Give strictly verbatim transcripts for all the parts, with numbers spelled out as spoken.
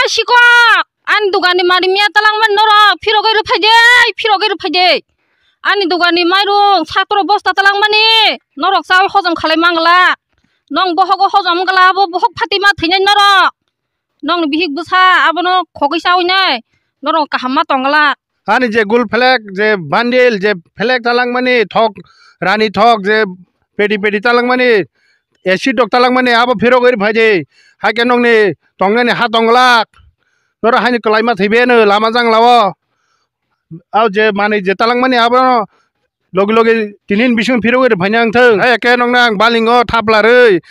Sikok, ani dogani mari miya talangmani norok phirogwi rwphai de, phirogwi rwphai de. Ani dogani mairung satro bosta talangmani norok chaui hojom khalai mangla. Nong bohogo hojom wngla, abo bohok phatima thwinai norok. Nongni bihik bwsa abono khogwi chaui nai, norok kaham ma tongla. Ani je gul phlek, je bandil, je phlek talangmani thok, rani thok, je pedi pedi talangmani, acid rok talangmani, abo phirogwi rwphai de. Haikhe nongni tongnani ha tongla. Norok haini kwlaima thwibai ano lama janglao. Au je manwi je talangmani abono logi logi tinin bising phirogwi rwphaina wngthang. Hai khe nokna ang balingo thaplarwi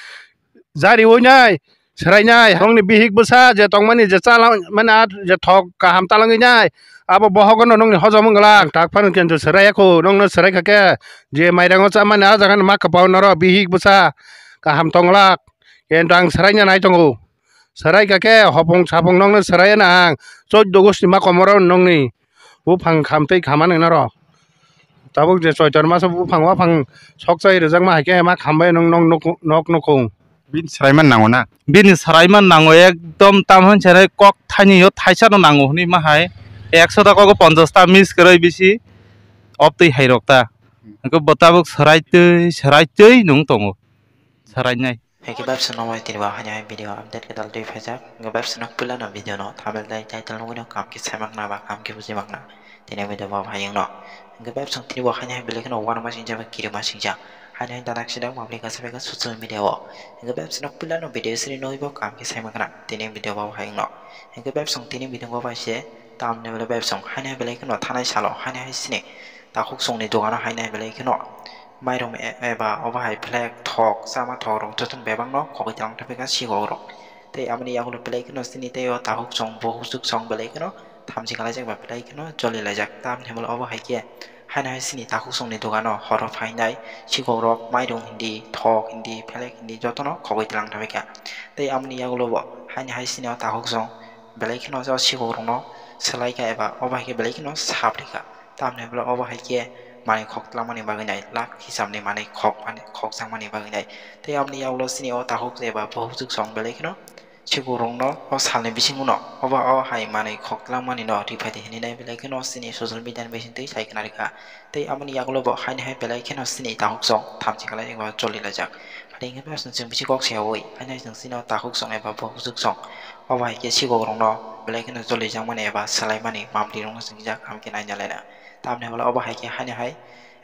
jari oinai, swrainai. Nokni bihik bwsa je tongmani je chala mani a je thok kaham talangwi nai. Abo bohogono nokni hojom wngla. Ang tak phano kento swraiya kho, nokno swraikha khe je mairango chamani a jagani ma kwpao noro bihik bwsa kaham tonglak. Kento ang swraina nai tongo. Swraikha khe hopong sapong nokno swraiya na ang. Choddo gosti ma komoro nokni. Buphang khamtwi khamani norok. Tabuk je Choitor masa buphang waphang sok chai rwjakma hai khe ma khambai nwng nok nok nukhung. Bini swraiman nango na? Bini swraiman nango, ekdom tamhon sere kok thaini yo thaisa no nango hwnwi ma hai. Ekso ta kogo ponchas ta miss kwrwi bisi obtwi hai rok ta. Hwnkhe bo tabuk swraitwi swraitwi nung tongo. Swrainai. Hwnkhe bebsa no tini bo haino hai video update kwtal twi phaijak. Hwnkhe bebsa no puila no video no thumbnail tei title nugwi no kaham khe saimakna ba kaham khe bujimakna. Tini video bo hai wngno. Hwnkhe bebsa no tini bo haino hai belai kheno uanama singjak ba kirima singjak. Haino hai dadak sidak mabli kasa bai kha social media o. Hwnkhe bebsa no puila no video sri nugwi bo kaham khe saimakna. Tini video bo hai wngno. Hwnkhe bebsa no tini video bo bai se tamni bebsa no haino hai belai kheno thanai salo haino hai sini takhuk songni dogano haino hai belai kheno. Mairum e-, eba obo hai phlek thok, chama thok rok jotono bebak no khogwi twlang thapikha sikok rok. Tei aboni yagulo belai kheno chini tei o takhuk song, bukhuk song belai kheno thamchi kalaijak ba belai kheno choli laijak. Tamni hwnba obo hai khe haino hai chini takhuk songni dogano horo phainai sikok rok mairum hindi, thok hindi, phlek hindi jotono khogwi twlang thapikha. Tei aboni yagulo bo haino hai chini o takhuk song belai kheno o sikok rokno swlaikha eba obo hai khe belai kheno saprikha. Tamni hwnba obo hai khe manwi khok twlangmani bagwi nai, lak hisabni manwi khok mani, khokjakmani bagwi nai. Tei aboni yagulo chini o takhuk eba bukhuk song belai kheno sikurokno o salni bisingo no obo o hai manwi khok twlangmani no riphaidi hinwi nai belai kheno chini social media ni bisingtwi sai khna rikha. Tei aboni yagulo bo haino hai belai kheno chini takhuk song thamchi kalaijak ba choli laijak. Haino hwnkhe chwng bisi kok sayaui haino chwng chini o takhuk song eba bukhuk song obo hai khe sikurokno belai kheno cholijakmani eba swlaimani mamtwi rokno chwng jak ham khe naina laina. Tamni hwnba obo hai khe haino hai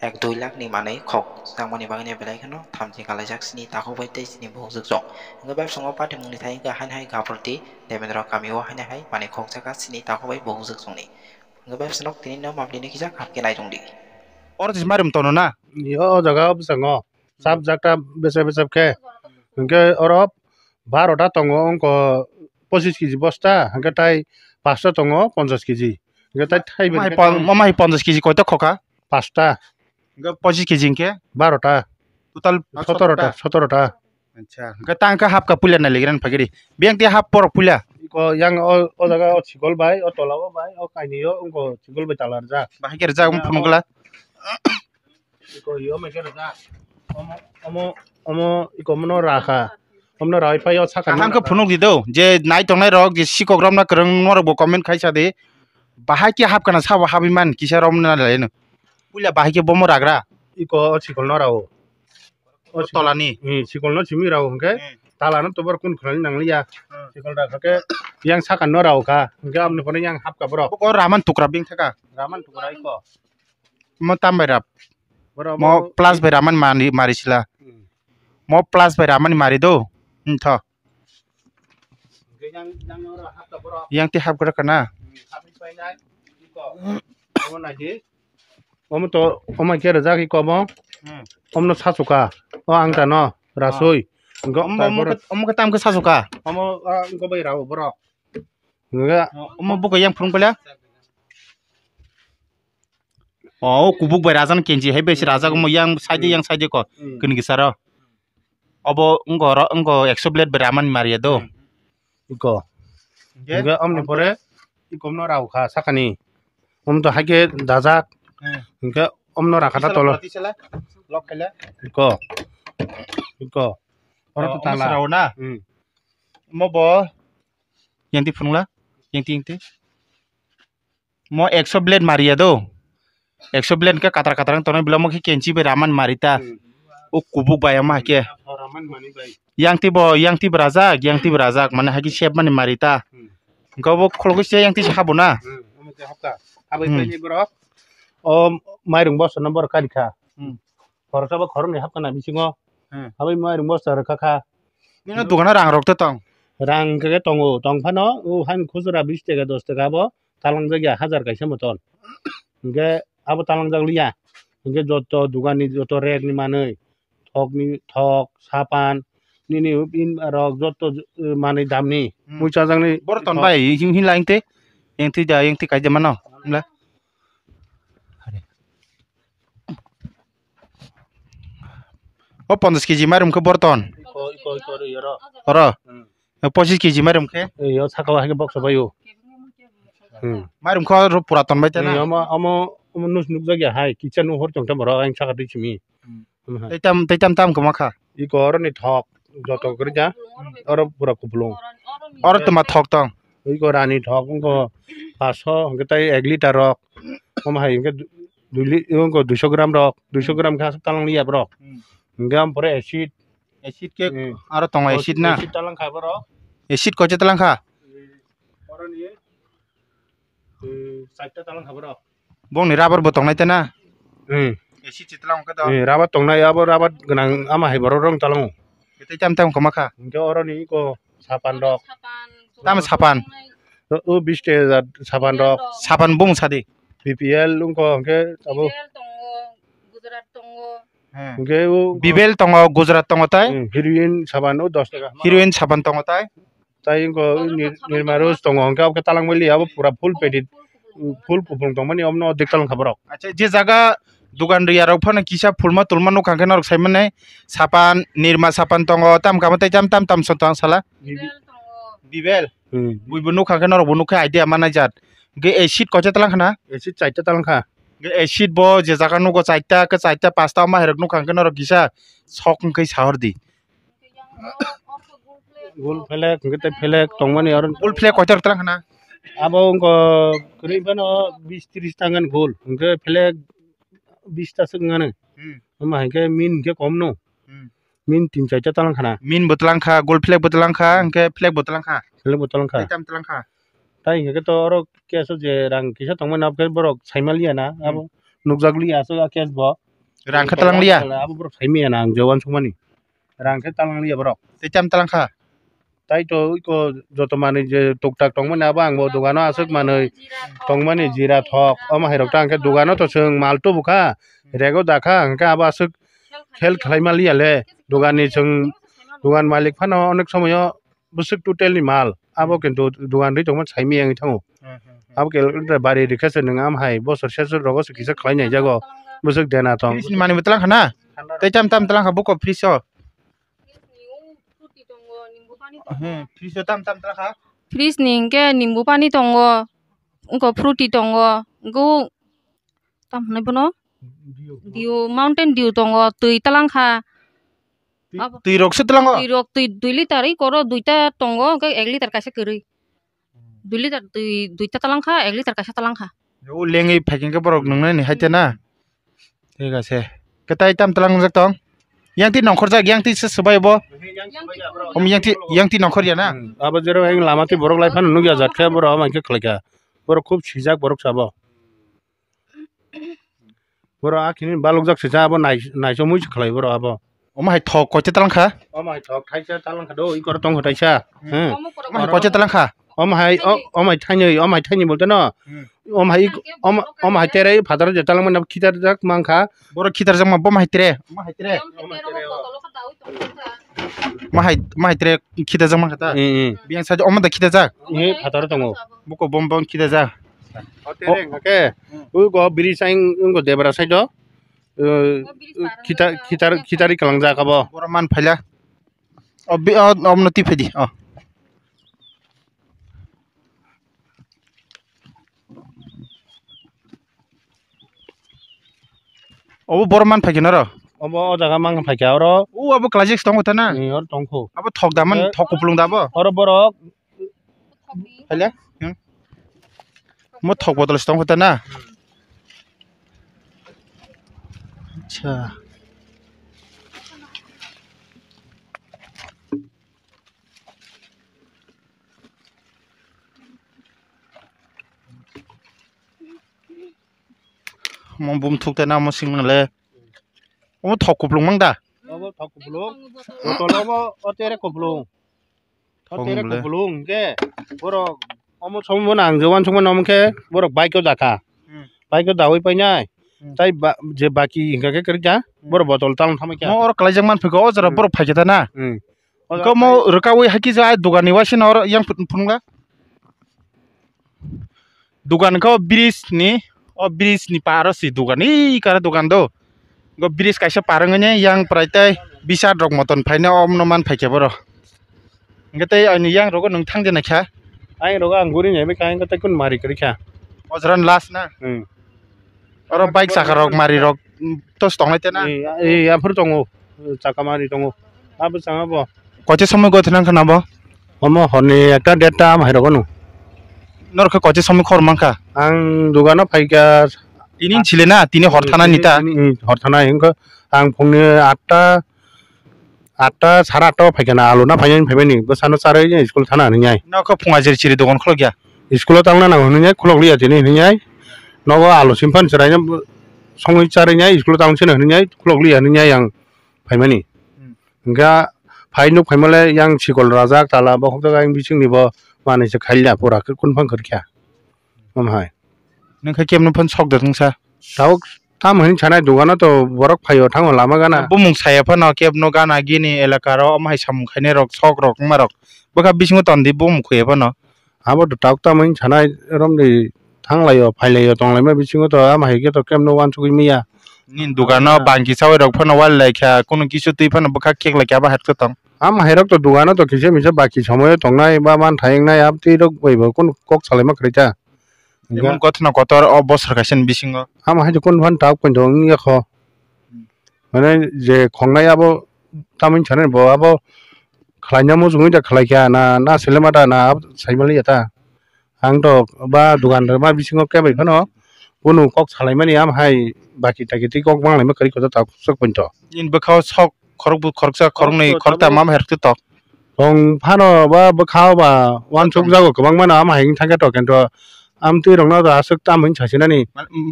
ek dui lakh ni manwi khok jakmani bagwi belai kheno thamchi kalaijak chini takhuk bai tei chini bukhuk song. Hwnkhe bebsa o patimungni thai hwnkhe haino hai Gaphurdi Devendra kami o haino hai manwi khokjak kha chini takhuk bai bukhuk songni. Hwnkhe bebsa no tini no mabli ni kisa kaham khe nai tongdi. Oro tisi mairum tono na? Yo, o jaga o bwskango. Sab jakta bese bese khe. Hwnkhe oro barota tongo wngkha pochis kg bosta, hwnkhe tai pasta tongo ponchas kg. Hwnkhe tai thaibrwi Omo hai khe pon-, omo hai ponchas kg koito khokha? Pasta. Hwnkhe pochis kg hwnkhe? Barota. Total? Sotorota, sotorota. Acha. Hwnkhe tang khe hapkha puila nai ligrani phagiri. Biyang tei hap borok puila. Iko yang o, o jaga o chikol bai, o tola o bai, o kainwi o wngkha chikol bai tala rijak. Bahai khe rijak, omo phunukla. Iko yo mai khe rwjak. Omo, omo, omo iko mono rakha. Omono rawi phai o saka. Kaham khe phunuk di do. Je nai tongnai rok, je sikok romna kwrwng norok bo comment khai sa di. Bahai khe hap kana sabo habwi man kisa romna lai no. Puila bahai khe bomo ragra. Iko o sikol no rao. O sikol. Tolani. Hmm, sikol no simi rao hwnkhe. Hmm. Tala no tobor kun khwlani nangliya. Hmm. Sikol rakha khe yang saka no rao kha. Hwnkhe amni pore yang hap ka borok. Boko raman tukra bing thaka. Raman tukra iko. Mo tam bai rap. Borok mo plus bai raman mani mari sila. Hmm. Mo plus bai ramani mari do. Hmm, tho. Hwnkhe yang, yang oro hap ka borok. Yang te hap gra kana. Hmm, hap ni painai. Iko. Omo nai di. Omo to, omo khe rwjak iko omo. Hmm. Omo no sachuka. O ang ta no, rasui. Hwnkhe omo, omo tarpor khe, omo khe tam khe sachuka. Omo, ah, wngkha bai rao borok. Hwnkhe omo buko yang phunuk bela. O, o kubuk bai rajan kenji hai bai se rajak omo yang side, hmm, yang side ko. Hmm. Kini kisaro. Obo wngkha oro, wngkha ekso blade bai ramani mariya do. Hmm. Iko. Hwnkhe? Hwnkhe omni pore ikomno rao kha sakani. Om to haikhe dajak. Hmm. Hwnkhe omno rakha ta tolo. Tisala, tisala. Lock khaila. Iko. Iko. Oro to tala. Rao na? Hmm. Omo bo. Yang di phunukla? Yang ti, yang ti. Mo ekso blade mariya do. Ekso blade ke katar katar tongnai, belai mo khe kenchi bai raman marita. Hmm. O kubuk bai ama ke. Raman mani bai. Yang ti bo, yang ti brajak, yang ti brajak, mane hagi sep mani marita. Hmm. Engka bo khulukui se yang ti se habo na. Hmm, omo te hapka. Habai Hmm. bai ni borok. O mairung boso no borok karikha. Hmm. Khoroksa bo khoroknwi hapkha na bisingo. Hmm. Habai mairung boso rwkha kha. Nini dogano rang rok to tong? Rang khe tongo, tong phano o han khusura bish taka, dos taka abo talangjak ya, hajar kaisa moton. Hinkhe abo talangjak liya. Hinkhe joto dogani joto rek ni manwi, thok ni, thok, sapan, nini in rok joto manwi damni, Hmm. mui chajakni Borton thok. Bai, him him lain te, yang ti da, yang ti kaija mano. Himla. O ponchash kg mairum khe borton. Iko, iko, iko, iko, oro. Oro? Hmm. O pochis kg mairum khe? Ei, o saka o hai khe boksa bai o. Hmm. Mairum khe oro pura ton bai tena? Ei, omo, omo, omo nus nukjak ya hai, kisa nuhor tong tamo oro, ang saka twi simi. Hmm. Omo hai. Tei tam, tei tam tam kwma kha? Iko oro ni thok, joto kwrwi ja, oro pura kupulung. Oro tuma thok tong? Iko rani thok, wngkho paso, hwnkhe tei ek liter rok. Omo hai hwnkhe du-, dui li-, wngkho duiso gram rok, duiso gram khe aswk talang liya borok. Hmm. Hwnkhe ampore acid. Acid khe Hmm. aro tongo acid na? Acid talang kha borok. Acid koicha talang kha? Oroni, eh, chaita talang kha borok. Bongni rubber bo tongnai tena? Hmm. Acid se talang kha da? Eh, rubber tongnai, abo rubber gwnang ama hai borok rong talango. Tei tam tam kwma kha? Hwnkhe oroni iko sapan rok. Tamo sapan? O, o bish taka sapan rok. Sapan bung sadi? B P L wngkho hwnkhe abo. B P L tongo, Gujarat tongo. Hmm. Hwnkhe o B P L tongo, Gujarat tongo tai? Hmm, heroin sapan o dos taka. Heroin sapan tongo tai? Tai wngkho Nir-, Nirma Rose tongo, hwnkhe abo khe talang bai liya, abo pura full packet, full kupulung tongmani, omono ordik talang kha borok. Acha, je jaga dogan riya rok phano kisa phulma tulma nukha khe norok sai mannai, sapan, Nirma sapan tongo, tam kamo tei tam, tam, tam song tong sala? Bibel tongo. Bibel? Hmm. Buibo nukha khe norok bo nukha idea manai jat. Ge acid koicha talang khana? Acid chaita talang kha. Ge acid bo je jaga nugo chaita, ke chaita, pasta ma herok nukha khe norok kisa sok wngkhe sahor di. Gul phelek, hwnkhe tei phelek tongmani aro. Gul phelek koitor talang khana? Abo wngkho kwrwi phano bis tris ta wngani gul, hwnkhe phelek bis ta swk wngani. Hmm. Omo hai khe min hwnkhe kom no. Hmm. Min tin chaita talang khana. Min bo talang kha, gul phelek bo talang kha, hwnkhe phelek bo talang kha. Phelek bo talang kha. Tei tam talang kha. Tai hwnkhe to oro keso je rang kisa tongmani abo khe borok saima liya na, Hmm. abo nukjak liya aswk a case bo. Rang khe talang liya? Abo borok saimaya na ang je uansukmani. Rang khe talang liya borok. Tei tam talang kha? Tai to iko joto manwi je tuktak tongmani abo ang bo dogano aswk manwi tongmani jira thok omo hai rok ta hwnkhe dogano to chwng mal tubu kha rego da kha hwnkhe abo aswk khel khlai ma liya le doganni chwng dogan malik phano onek somoyo bwswk total ni mal abo kintu dogan rwi tongma saimaya wngwi thango. Hmm, hmm, hmm. Abo khe bari rikha se nwng am hai bosor sesor rogo se kisa khlai nai jago bwswk dena tong. Fridge ni manwi bo talang kha na? Tei tam tam talang kha buko fridge o? Hmm, fridge o tam tam talang kha? Fridge ni hwnkhe nimbu pani tongo, wngkho fruity tongo, wngkhe o tam hwnwi bono? Dew. Dew, Mountain Dew tongo, twi talang kha. Twi, abo twi rok se talango? Twi rok twi dui liter oi koro duita tongo, hwnkhe ek liter kaisa kwrwi. Dui liter twi duita talang kha, ek liter kaisa talang kha. O lengwi phaikhe borok nungnani hai te na? Thik ase. Kwtai tam talang jak tong? Yang ti nongkhor jak, yang ti se swbai bo? Om yang ti, yang ti nongkhor ya na? Hmm. Abo jero yang lama ti borok lai phano nukya jat khe borok ama khe khlai kha. Borok khub sijak borok sabo. Borok a khini balokjak se cha abo nai-, naisomwi se khlai borok abo. Omo hai thok koite talang kha? Omo hai thok thaisa talang kha do, i koro tong kha thaisa. Hmm. Hmm. Omo hai koite talang kha? Omo hai, o-, omo hai thainwi, omo hai thainwi bolte no. Hmm. Omo hai, omo, omo hai tere phataro je talang mani khitar jak mang kha. Borok khitar jak ma, bo ma hai tere. Omo hai tere. Omo hai tere o. Ma hai, ma hai tere khitar jak mang kha ta? Hmm, hmm. Biyang sa omo da khitar jak? He phataro tongo. Buko bom bom khitar jak. O tere hwnkha khe, hmm, ui go biri saing wng go debra side o, uh, khitar, khitar, khitari kalang jak abo. Borok man phaila. O bi, o, omno twi phaidi, o. Obo borok man phaikhe noro? Obo o jaga man phaikhe oro. O abo kalajak se tongo ta na? Ni oro tongkho. Abo thok da man, eh, thok kupulung da abo? Oro borok. Phaile? Hmm. Mo thok botol se tong kho ta na? Acha. Mo bum thuk ta na mo sing le. Omo thok kuplung mang da? Obo thok kuplung. Botol obo o tere kuplung. O tere kuplung ke. Borok omo somo bo nang je wansuk mano omo khe borok bike o jakha. Hmm. Bike o dawi painai. Hmm. Tai ba-, je baki hinka khe kwrwi kha, hmm, borok botol tang thamwi kha. Mo oro kwlaijak man phikha, o jora, hmm, borok phaikha ta na? Hmm. Ko mo rwkawi hakhe je ai dogan ni waisa no oro yang phunukla. Dogan khe o bridge ni, o bridge ni par o si dogan, ee kare dogan do. Go bridge kaisa par wngwi yang prai tei bisat rok moton phaina omno man phaikhe boro. Hwnkhe tei ani yang rogo nwng thang de naikha. Ang rogo ang guri nai bai kha, ang tei kun mari kwrwi kha. O jora last na? Hmm. Oro bike chaka rok mari rok, mm, tos tonglai tena? Ee, ee, aphuru tongo. Chaka mari tongo. Abo changa bo. Koche somoi gothe nang khana bo? Omo horni ekta derta amhai rogo no. Nor khe koche somoi khor mankha? Ang dugano phaikha. Tini chile na, tini hor thana ni ta? Tini, tini, hor thana hingkha. Ang phungni atta, atta, sara atta o phaikha na, alu na phainai phaimani. Bwsano charwi school thana hinwi ai. Nokho phunga jiri chiri dogan khulokya? School o tangna nango hinwi ai, khulok liya tini hinwi ai. Nogo alu simphan chwraino songwi charwi ai, school o tang sino hinwi ai, khulok liya hinwi ai ang phaimani. Hmm. Hingkha phai nuk phaimale yang sikol rajak tala bo hokjak ang bisingni bo manwi se khailiya pura khe kunphang kwrwikha. Omo hai. Nwng khe kebno phano sok de thungsa? Tabuk tamo hinwi sanai dogano to borok phaio thango lama gana. Bumung saya phano kebno gana gini elaka ro omo hai samung khainai rok sok rok wngma rok bwkha bisingo tondi bumung khuya phano. Abo to tabuk tamo hinwi sanai romni thanglaio phailaio tonglaima bisingo to ama hai khe to kebno uansugwi manya. Nini dogano bangki sawi rok phano wal laikha, kunu kisu twi phano bwkha kek laikha, abo hai khe tong. Ama hai rok to dogano to kisa misa baki somoyo tongnai ba man thai wngnai, abo twi rok bai bo kunu kok salaima kwrwi ta. Emon kothno kotor o bosor kaisa ni bisingo. Ama hai khe kunu phano tabuk poito wngya kho. Mane je khongnai abo tamoni sanai bo abo khlaina muchungwi da khlaikha na, na selema da na abo saimaliya ta. Ang to ba dogan rwma bisingo khe bai phano kunu kok salaimani am hai baki taki twi kok banglaima kwrwi kotor tabuk swk poito. Nini bwkhao sok khorokbu khoroksa khoroknwi khorokta ma hai rwktwi tok. Tong phano ba bwkhao ba uansuk jago kwbangma no am hai wng thangkhe tok kento am twi rokno da aswk tamo wng sasinani.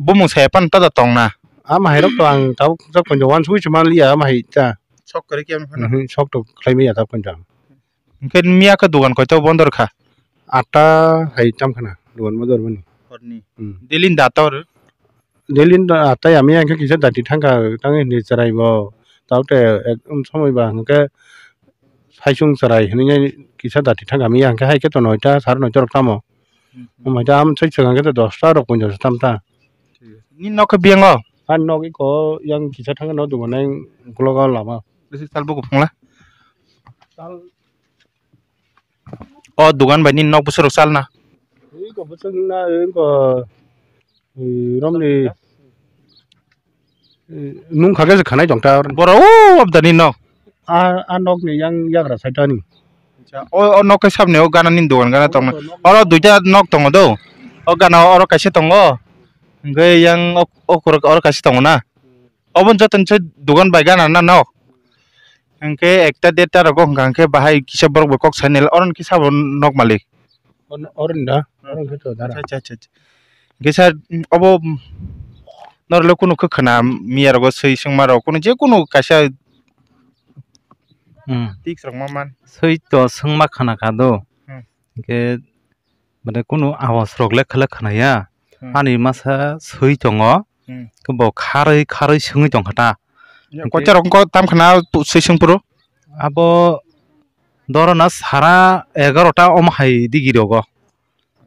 Bumung saya phano tada tongna. Am hai rok to ang tabuk swk poito uansugwi se manliya am hai ta. Sok kwrwi khe phano. Mhm, sok to khlai manya tabuk poito. Hwnkhe miya khe dogan koito bondo rwkha? Atta hai tam khna dogan bondo rwmani. Horni. Hmm. Daily ni da atta oro? Daily ni da atta ya miya khe kisa dati thangkha tang hinwi chwrai bo. Taote ek, um, somoi ba hwnkhe saisung chwrai hinwi kisa dati thangkha miya hwnkhe hai khe to noita sare noita rok tamo. Hmm. Omo hai ta am sai swkang khe to dosta rok poito tam ta. Nini nok khe biyango? Ani nok iko yang kisa thangkhe no dogan nang uklogo lama. Bisi sal buku phungla? Sal O dogan bai nini nok bwswk rok chalna? Iko bwswk na, iko, eh, romni, eh, nung kha khe se khanai tong ta. Boro o abdani nok. A, a nok ni yang yagra side ani. O, o nok khe sabni o gana nini dogan gana tong. Oro duita nok tongo do. O gana oro kaisa tongo. Hwnkhe yang o, o kuruk oro kaisa tongo na. Obo joto ni se dogan bai gana na nok. Hwnkhe ekta derta rogo hwnkha hwnkhe bahai kisa borok bai kok sainai, oro ni kisa bo nok malik. Oro ni da? Oro ni khe to dara. Acha, acha, acha. Hwnkhe sir, obo norok le kunu khe khwna miya rogo swi swngma rok kunu je kunu kaisa Hmm. Tiks rok ma man. Swi to swngma khwna kha do. Hmm. Hwnkhe Mane kunu awas rok le khala khwnaya. Hmm. Ani masa swi tongo. Hmm. Khe bo kharwi kharwi swngwi tongkha ta. Ya, hwnkhe kocha rok wngkha tam khna swi swng phuru? Abo dorona sara egarota omo hai digi rogo.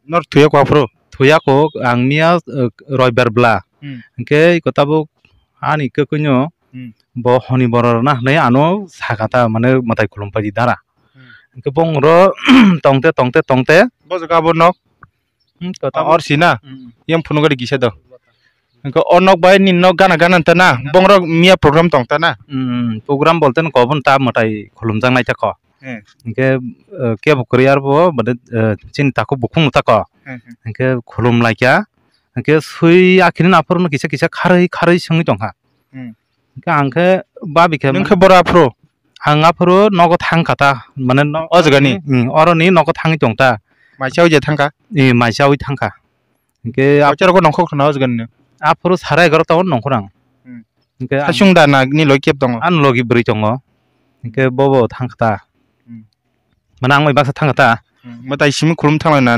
Nor thuya kwa phuru? Thuya kok ang miya, eh, roibar bla. Hmm. Hwnkhe iko tabuk ani kwkwnyo Hmm. Bo honi borok rwna hinwi ano sakha ta, mane mwtai khulum paidi dara. Hmm. Hwnkhe bongro tongte, tongte, tongte. Bo jaga bo nok? Hmm, to tamo. Or si na? Hmm. Yang phunukgwi kisa do. Hwnkhe o nok bai ni nok gana gana ta na? Gana. Bongro miya program tong ta na? Hmm, program bolte no kobon ta mwtai khulumjak nai ta kho. Hmm. Hingke, eh, kebo kwrwi arbo, bade, eh, chini takhuk bukhung no tako. Hmm, hmm. Hingke khulum laikha. Hingke sui akhini aphuru no kisa kisa kharwi kharwi swngwi tongkha. Hmm. Hingke ang khe babi khe Nung khe boro aphuru? Ang aphuru nogo thangkha ta, mane no-, O jaga ni? Hmm, oroni nogo thangwi tongta. Mai chawi je thangkha? Eh, mai chawi thangkha. Hingke ap- Kochar ko nongkhor khna o jaga ni? Aphuru sara egarota o nongkhor ang. Hmm. Hingke ang Sasung da na ni loi kep tongo? Ang logi bwrwi tongo. Hingke bobo thangkha ta. Hmm. Mane ang bai baksa thangkha ta. Hmm. Mwtai simi khulum thanglai na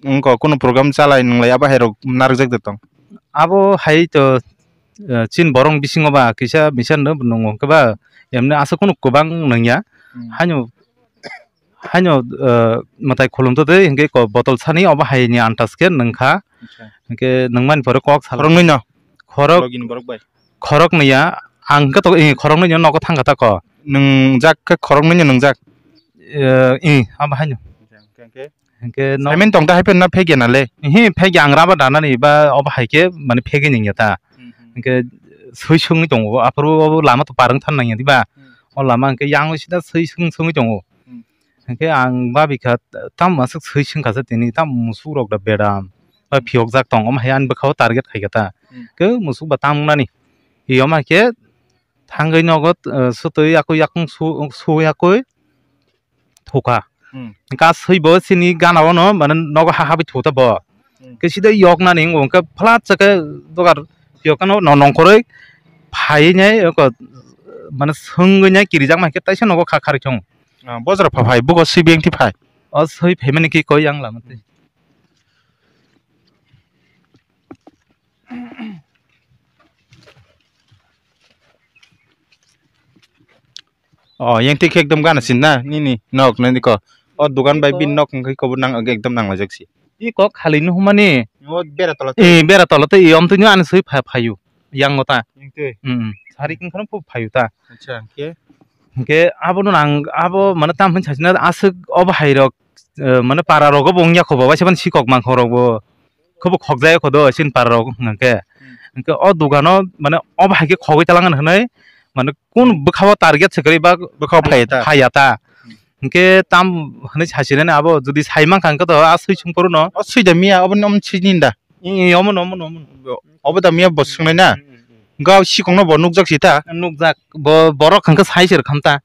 wngkha, kunu program chalai nwnglai abo hai rok narwkjak de tong? Abo hai to, eh, chin borong bisingo ba kisa misa no nwngo hwnkhe ba emni aswk kunu kwbang nangya. Hmm. Haino, haino, eh, mwtai khulum to tei hwnkhe ko botol sani obo hai ni antas khe nangkha. Acha. Hwnkhe nangmani pore kok sal- Khoroknwi no? Khorok Logini borok bai. Khoroknwi ya, ang khe to, eh, khoroknwi no nogo thangkha ta ko. Nwngjak khe khoroknwi no nwngjak? Eh, eh, abo haino. Acha, hwnkhe, hwnkhe? Hingke no Saimin tong ta hai phen na phege na le? Hi phege ang raba danani ba obo hai khe mane phege ning ya ta. Hmm, hmm. Hingke sui sungwi tongo, aphuru obo lama to parwng than nang ya diba? Hmm. O lama hingke yang sida sui sung sungwi tongo. Hmm. Hingke ang babi kha tam aswk sui sung kha sa tini tam musuk rok da bedam ba phiyok jak tong, omo hai ani bwkha o target khai kha ta. Hmm. Ke musuk ba tam nani. Hi omo hai khe thangwi nogo, eh, sutwi yakwi yakung su, su yakwi. Thuka. Hmm. Hingke sui bo chini gana o no mane nogo ha habwi thuta bo. Hmm. Ke sida yok nani wngkha flat sa khe dogar yok no nongkhorwi phai nai ko mane swngwi nai kirijak mai khe taisa nogo kha kharwi thung. Ah, bojra pha phai bugo sui beng thi phai. O sui phai mani ki koi yang lama tei. Oh, yang tik ekdom gana sin na, nini nok nani ko. O dugan bai bin nok hingke kobo nang ekdom nang lajak si. I kok khali no humani. O bera tola. Eh, bera tola te i om tini ani sui pha-, phayu. Yang ngota. Yang tui. Hmm. Sari king khano phu phayu ta. Acha, hingke? Hingke abo no nang, abo mane tam hin sasina aswk obo hai rok, eh, mane para rogo bo wngya kho bo, waisa ban sikok mangkho rok bo. Khobo khokjaya kho do, sin para rok hwnkhe. Hmm. Hingke o dogano mane obo hai khe khogwi talang hinwi, mane kun bwkha o target se kwrwi ba Bwkha o phaiya ta. Phaiya ta. Hmm. Hingke tam hinwi sasinani abo jodi sai mankha hingke to a sui sung phuru no. O sui da miya, obo nom sui ni da. Ee, omo no, omo no, omo no. Obo da miya bo swngnai na. Hmm, hmm, hmm. Hingke o sikong no bo nukjak si ta. Nukjak, bo, borok hingke sai se rwkham ta.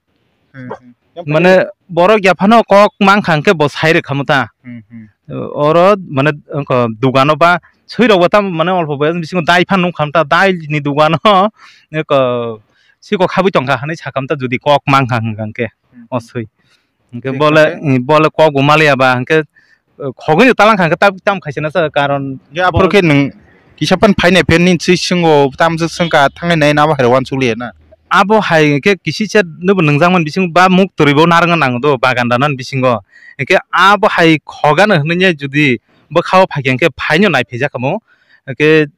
Hmm, hmm. Mane borok yaphano kok mankha hingke bo sai rwkhamo ta. Hmm, hmm. Oro mane wngkha dogano ba sui rok bo tamo mane olpo boyas bisingo dai phan nukkham ta, dai ni dogano wngkha sikok habwi tongkha hinwi sakham ta, jodi kok mankha hingkha hingke Hmm, o hmm. Sui. Hingke Thik bole, khe. Bole kok bo maliya ba hingke khogwi no talang kha hingke tam, tam khaisana sa karon Hingke aphuru khe nwng kisa phan phainai phen ni sui swngo tamjwk swngkha thangnai nai nabo hai rok uansukliya na. Abo hai khe kisi chet nobo nwngjak mani bisingo ba muk twi bo narwkna nango do bagan dana ni bisingo. Hingke abo hai khogano hinwi jodi bwkha o phaikha hingke phaino naiphaijakha mo. Hingke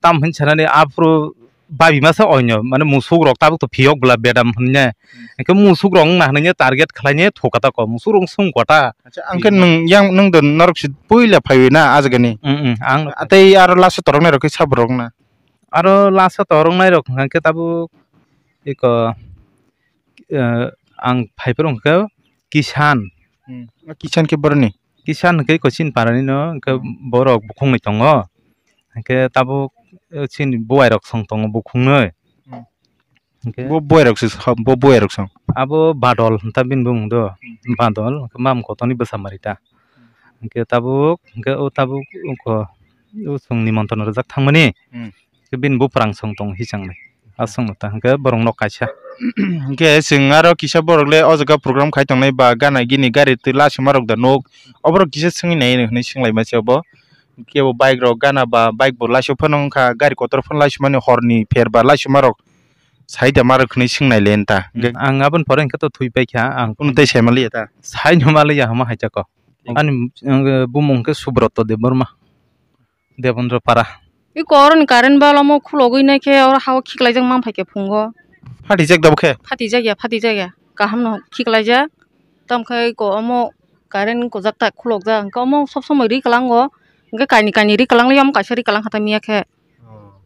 tam hinwi sanani aphuru babi masa oinw mane musuk rok tabuk to phiyok bwla bedam hinwi. Hmm. Hingke musuk rok wngna hinwi target khlainai thokata ko musuk rok swng kota. Acha, ang khe nwng yang nwng do norok se puila phaiwi na ah jaga ni. Mm, mm, ang no. Atei aro last o torok nai rok khe sabo rok na. Aro last o torok nai rok hwnkha khe tabuk eko, eh, ang phai phuru hwnkha khe Kisan. Hmm. Kisan khe boroni? Kisan hwnkhe eko chini para ni no hwnkhe Hmm. Borok bukhung ni tongo. Hwnkhe tabuk, eh, chini buai rok song tongo bukhung noi. Hmm. Hwnkhe Bo buai rok se, bo buai rok song. Abo Badol hinta bini bumung do. Hmm. Badol hwnkhe mam kotoni bwsa mari ta. Hmm. Hwnkhe tabuk, hwnkhe o tabuk oko o song Nimontron rwjak thangmani. Hmm. Hwnkhe bini buprang song tong hisang nai. A song ta hwnkhe borok nok kaisa. Hwnkhe chwng aro kisa borok le o jaga program khai tongnai ba gana gini gari twi lasima rok da nuk. Oborok kisa swngwi nai hinwi swnglaima se obo. Kebo bike rok gana ba bike bo laisok phano wngkha, gari kotor phano laisimani horni pher ba laisima rok sai da ma rok hinwi swngnai le nta. Ang aboni pore hwnkhe to thwi paikha ang. Kunu tei sai manliya ta? Sai no manliya hama hai chako. Ani, ang, bumung hwnkhe Subroto Debbarma, Debondra Para. I koroni current balomo khulogwi nai khe oro ha o khiklaijak mang phaikha phungo. Phatijak da bo khe? Phatijak ya, phatijak ya. Kaham no khiklaijak. Tamo khe ko omo current kojak ta khulokjak. Hwnkhe omo sob somoi ri kwlango. Hwnkhe kaini kaini ri kwlanglai omo kaisa ri kwlang kha ta miya khe. Oh.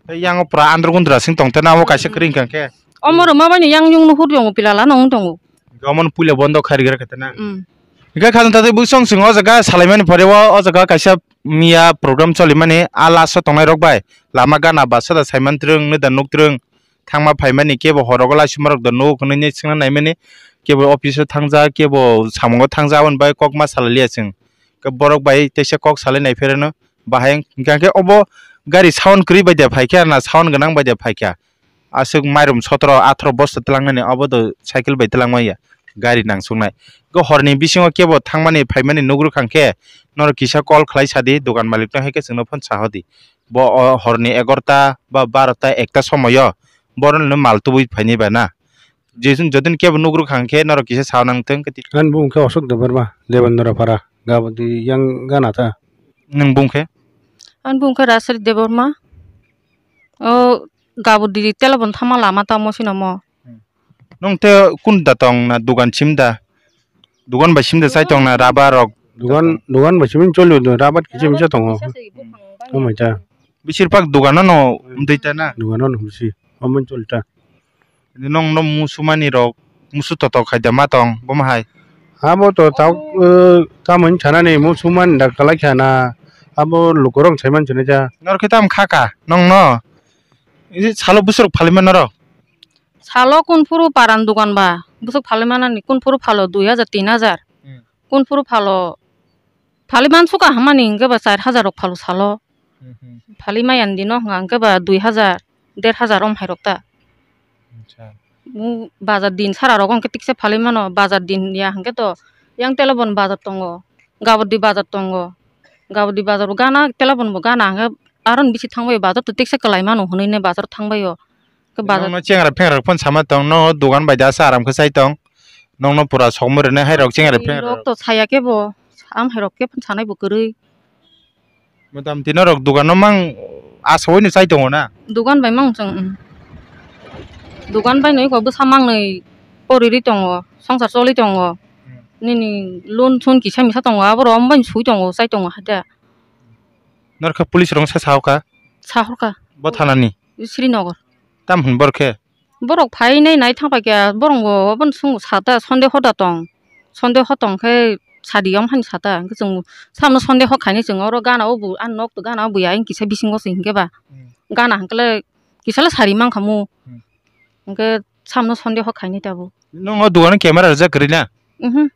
Tei yang o pura andro gundra sing tong te na omo kaisa kwrwi hwnkha khe. Omo rwma bai no yang yung nuhur tongo pila la no wng tongo. Gomon puila bondo khairigwra khe tana. Mm. Hingkhe khajang tatwi bwswng chwng o jaga salaimani pore o, o jaga kaisa miya program cholimani a last o tongnai rok bai lama gana basa da saiman twrwng nw da nuk twrwng thangma phaimani kebo horogo laisuma rok da nuk hwnwi swngna naimani kebo office o thangjak kebo samungo thangjak aboni bai kok ma salai liya chwng. Khe borok bai teisa kok salai nai phereno bahai hingkha khe obo gari sound kwrwi bai da phaikha na sound gwnang bai da phaikha. Aswk mairum sotoro atharo bosta twlangnani obo do cycle bai twlangmaya gari nangsuknai. Go horni bisingo kebo thangmani phaimani nugrwkha khe norok kisa call khlai sadi dogan malikno hai khe chwngno phone sahodi. Bo o horni egarota ba barota ekta somoyo borokno mal tubui phainai ba na. Jeswng jodin kebo nugrwkha khe norok kisa sa nang thung khe. Ani bumung khe Ashok Debbarma, Debendra Para, Gabodi yang gana ta. Nwng bumung khe? Ani bumung khe Rasari Debbarma. O Gabodi telabon thama lama tamo sinamo. Nwng te kun da tong na dugan sim da? Dugan bai sim da chai tong na rubber rok? Dugan, dugan bai sim choli do, rubber kichim cha tongo. Tamo cha. Bisir pak dugan no mdei ta na? Dugan no bisi. Omo choli ta. Nong no musumani rok musu totok khai da ma tong bomo hai. Abo to tau, eh, tamoni thanani musumani da kalai khana abo lukurok saiman chini ja. Nor khe tam kha ka nong no. Isi salo busuk phali ma norok. Salo kun phuru paran dukan ba busuk phali manani kun phuru phalo dui hajar tin hajar. Hmm. Kun phuru phalo phali man suka hamani hingke ba char hajar rok phalo salo. Hmm, hmm. Phali mayan dino hingke ba dui hajar. Der hajar om hai rok ta. Acha. Mu bazar din sara rok hingke tiksa phali mano, bazar din ya hingke to yang telebon bazar tongo, gabodi bazar tongo, gabodi bazar bo gana telebon bo gana hingke aron bisi thangbai bazar to tiksa kwlai mano hinui ne bazar thangbai o. Ke bazar. Nokno chengra phengra phone sama tong, no dogan bai da sa aram khe sai tong, nokno pura sokmo rwnai hai rok chengra phengra. Rok to saya kebo, am hai rok kebo sanai bo kwrwi. Motamti norok dogano mang asogoi no chai tongo na? Dogan bai mang chwng, um. Dogan bai no eko bwsa mangnwi poriri tongo, songsar choli tongo. Hmm. Nini loan sun kisa misa tongo, aborok omo bai sui tongo, chai tongo haida. Norokhe police rok sa sahokha? Sahorkha. Bo thanani? Srinagar. Tam hwn borokhe? Borok phainai nai thang paikha, borok bo obono swng sata, sonde hoda tong, sonde ho tong khe sadi yom hani sata, hwnkhe chwng samno sonde ho khainai chwng oro gana o bo ani nok to gana o bo ya, ayang kisa bisingo se hinkhe ba. Hmm. Gana hinkhe le kisa le sari mankha mu. Hmm. Hinkhe samno sonde ho khainai tabuk. Nokno dogano camera rijak kwrwi na? Mhm.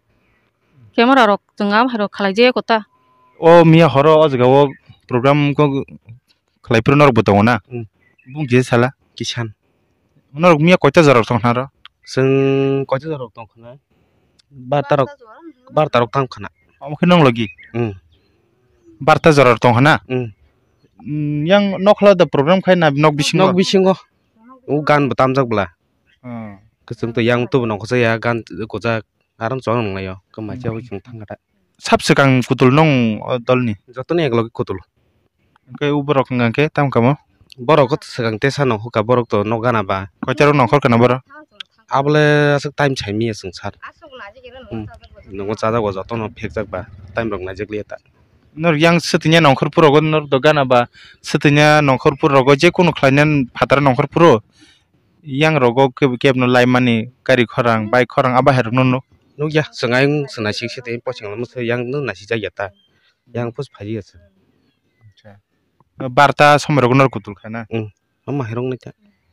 Camera rok chwng a hai rok khalai je kota. O miya horo o jaga o program kok khlai phuru norok bo tongo na? Hmm. Bung je sala? Kisan. Norok miya koita jora rok tong khna ro? Chwng koita jora rok tong khna? Barta rok, barta rok tang khna. Omo khe nong logi? Hmm. Barta jora rok tong khna? Hmm. Hmm, yang nokla da program khai na nok bisingo? Nok bisingo. O gan bo tamjak bwla. Hmm. Kwchwng to yang to bo nongkhorsa ya gan gojak. Aron chwng nang laio, kwmai chao chwng thang kha ta. Sab swkang kutul nung o dolni? Jotoni ek logi kutul. Hwnkhe o borok hwnka khe tamo kamo? Borok swkang tesa nongkha borok to nok gana ba. Koitarok nongkhor khna borok? Abole aswk time sai miya chwng sar. Hmm. Nungo chajak ba jotono phekjak ba time rok naijak liya ta. Norok yang swtwini nongkhor phurogo norok do gana ba swtwini nongkhor phurogo je kunu khlaina phataro nongkhor phuru. Yang rogo kebo kebo no laimani gari khorang, bike khorang abo hai rok no nuk. Nukya, chwng ayung chwng naisik se tei pocheng lama se yang no naisik jak ya ta. Yang pus phai ya se. Acha. Barta somoi rogo norok kutul kha na? Hmm. Omo hai rok nai ta.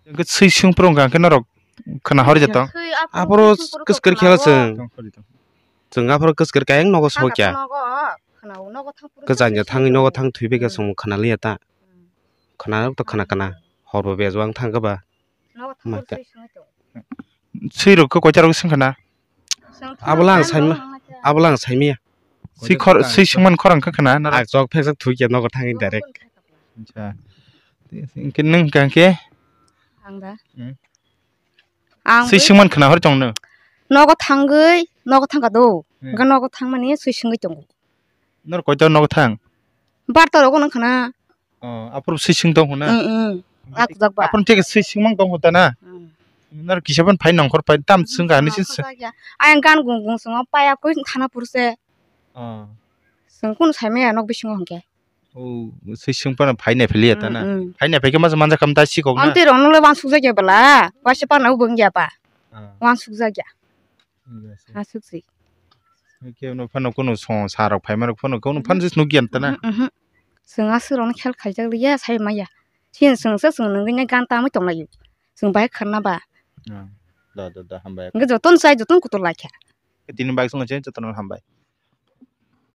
Hwnkhe swi swng phuru hwnkha khe norok khna hor ya tong? Aphuru kwskar khe chwng. Chwng aphuru kwskar khe ayang nogo sok ya. Kwchanja thangwi nogo thang thwi bai khe chwng khna liya ta. Khna to khna khna. Hor bo bejwang thang khe ba. Nogo thang phuru swi swngwi tongo. Swi rok khe koita rok swng khna? Abola ang saima, abola ang saimaya. Swi khor, swi swngmani khorang khe khna na? Ang chok phekjak thwi khe nogo thangwi direct. Acha. Hwnkhe nwng hwnkha khe? Ang da? Hmm. Ang swi swngmani khna hor chong no? Nogo thangwi, nogo thangkha do. Hmm. Hwnkhe nogo thangmani swi swngwi tongo. Nor koita nogo thang? Barta rogo nang khna. Oh, aphuru swi swng tong hwna? Mm, mm. Aphuru thik swi swng mang tong hwta na? Mm. Nor kisa ban phai nongkhor phai tam swng ka hinwi se. Ayang gan gung gung swngo paya koi thana phuru se. Oh. Swng kunu sai maya nok bisingo hwnkhe. Oh, swi swng phano phai nai philiya ta na? Mm, mm. Phai nai phai khe masa manja kam ta sikok na? Amtwi rok nole wansuk jakya bwla. Waisa phano wng ya ba. Ah. Wansuk jakya. Aswk se. Khe no phano kuno song sa rok phai ma rok phano kuno phano se nuk yan ta na. Mhm, mhm. Chwng aswk rok no khel khaijak liya sai maya. Chini chwng se chwng nungwi nai gan tamwi tong laio. Chwng bai kharna ba. Ah, da, da, da, hambai. Hwnkhe jotono chai jotono kutur lai kha. Tini bai chwng se jotono hambai.